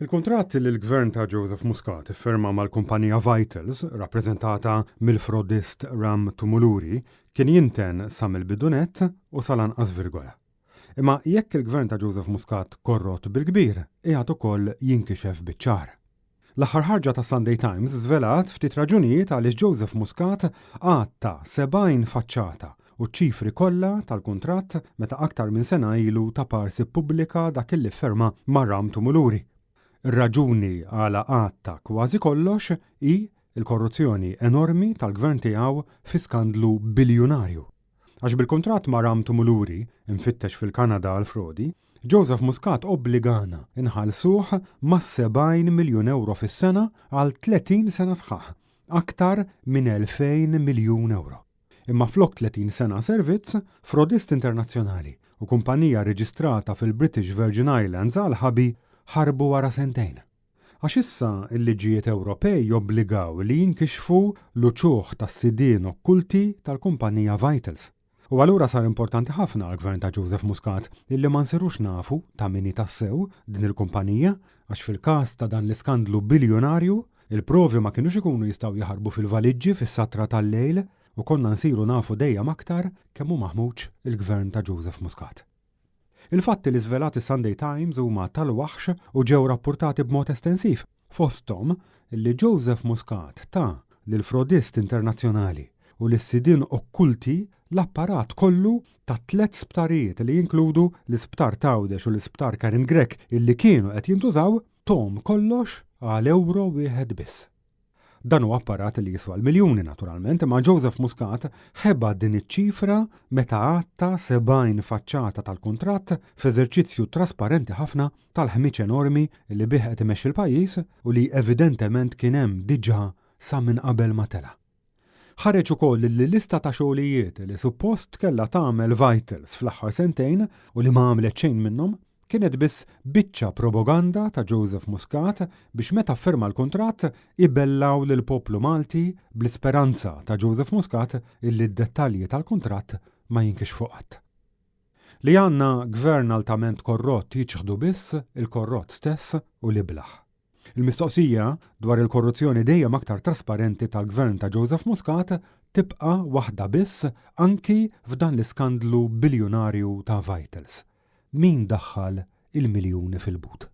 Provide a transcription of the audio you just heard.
Il-kuntratt li l-Gvern ta' Joseph Muscat iffirma mal-kumpanija Vitals, rappreżentata mill-frodist Ram Tumuluri, kien jinten sa mill-bidu nett u sal-anqas virgola. Imma jekk il-Gvern ta' Joseph Muscat korrott bil-kbir, qiegħed ukoll jinkixef biċ-ċar. L-aħħar ħarġa tas-Sunday Times żvelat ftit raġunijiet għaliex Joseph Muscat għatta 70 faċċata u ċ-ċifri kollha tal-kuntratt meta aktar minn sena ilu ta parsi ppubblika dak illi fferma ma' Ram Tumuluri. Ir-raġuni għala għatta kważi kollox hi l-korruzzjoni enormi tal-Gvern tiegħu fi skandlu biljunarju. Għax bil-kuntratt ma' Ram Tumuluri, imfittex fil-Kanada għall-frodi, Joseph Muscat obbligana nħallsuh mas-70 miljun ewro fis-sena għal 30 sena sħaħ, aktar minn 2,000 miljun ewro. Imma flok 30 sena servizz, frodist internazzjonali u kumpanija rreġistrata fil-British Virgin Islands għall-ħabi ħarbu wara sentejn. Għax issa l-liġijiet Ewropej jobbligaw li jinkixfu l-uċuħ tas-sidien okkulti tal-kumpanija Vitals. U allura sar importanti ħafna għall-Gvern ta' Joseph Muscat illi ma nsirux nafu ta' min hi tassew din il-kumpanija għax fil-każ ta' dan l-iskandlu biljunarju, il-provi ma kinux ikunu jistgħu jaħarbu fil-valiġġi fis-satra tal-lejl u konna nsiru nafu dejjem aktar kemm hu maħmuġ il-Gvern ta' Joseph Muscat. Il-fatti li żvelat is-Sunday Times huma tal-waħx u ġew rappurtati b'mod estensiv, fosthom li Joseph Muscat ta lill-frodist internazzjonali u lis-sidien okkulti l-apparat kollu tat-tlett sptarijiet li jinkludu l-Isptar t'Għawdex u l-Isptar Karin Grech illi kienu qed jintużaw, thom kollox għal ewro wieħed biss. Dan hu apparat li jiswa l-miljuni naturalment, imma Joseph Muscat ħeba din iċ-ċifra meta għatta 70 faċċata tal-kuntratt f'eżerċizzju trasparenti ħafna tal-ħmieġ enormi li bih qed imexxi l-pajjiż u li evidentement kien hemm diġà sa minn qabel ma tela'. Ħareġ ukoll li lista ta' xogħlijiet li suppost kellha tagħmel Vitals fl-aħħar sentejn u li ma għamlet xejn minnhom, kienet biss biċċa propaganda ta' Joseph Muscat biex meta ffirma l-kuntratt ibellgħu lill-poplu Malti bl-isperanza ta' Joseph Muscat illi d-dettalji tal-kuntratt ma jinkixfu qatt. Li għandna Gvern altament korrott jiċħdu biss il-korrott stess u l-iblah. Il-mistoqsija dwar il-korruzzjoni dejjem aktar trasparenti tal-Gvern ta' Joseph Muscat tibqa' waħda biss anki f'dan l-iskandlu biljunarju ta' Vitals. Min daħħal il-miljuni fil-but?